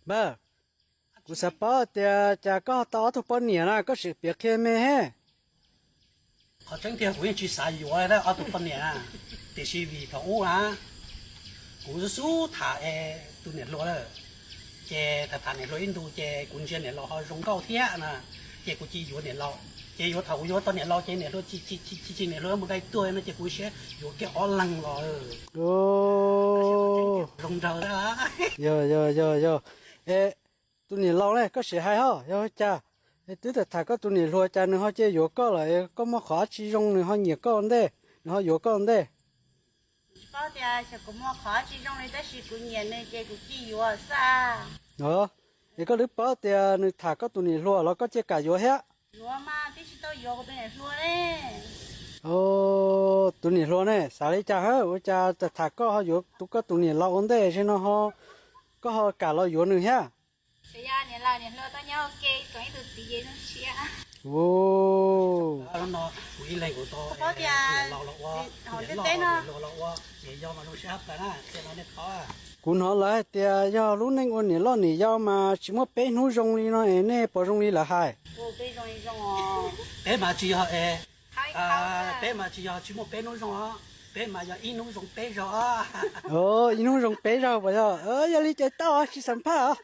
Npawg, kuv xav paub tias cas koj tau ob tug poj niam na, koj sim piav qhia me he. Qhov tseeb tiag kuv yeej tsis xav yuav ob tug poj niam, tiam sis vim thaum ub na kuv xub xub tham tus niam hluas lawm, ces tham tham niam hluas ib ntus ces kuv ntsia niam laus ho zoo nkauj thiab na, ces kuv cia yuav niam laus. Ces yuav thaum kuv yuav tau niam laus ces niam hluas tsis tsis tsis tsis niam hluas mus dai tuag no ces kuv siab yuav kiag ob leeg los. Zoo nraug. Yog yog yog yog. Es tus niam laus ne koj sim hais ho yog ua cas? Es twb tham tham koj tus niam hluas cas nws ho cia yuav koj lawm, koj muaj qhov dab tsi zoo nws ho nyiam koj ua ntej, nws ho yuav koj ua ntej? Tsis paub tias xyov kuv muaj qhov dab tsi zoo li tab sis kuv nyiam nws ces kuv cia yuav xwb. Es koj twb paub tias nws tham koj tus niam hluas los koj cia kam yuav thiab? Yuav mas twb tsis tau yuav kuv tus niam hluas ne. Tus niam hluas ne xav li cas hab ua cas tham tham koj ho yuav tus koj tus niam laus ua ntej, zaum no ho koj ho kam los yuav nws thiab? Niam laus niam hluas tau nyob ua ke koom ib tug txiv ces zoo siab. Kuv ib leeg kuv tau, hauv ntiaj teb no niam yau mas zoo siab hab plaws na, txij no nej paub. Kuv hnov lawv hais tias yog lub neej ua niam loj niam yau mas tsis muaj peb hnub zoo li no es nej puas zoo li lawv hais? Peb mas tsis yog, peb mas tsis yog tsis muaj peb hnub zoo os, peb mas yog ib hnub zoo peb zaug. Ib hnub zoo peb zaug puas yog? Yog li ces tau, tsis xam phaj os.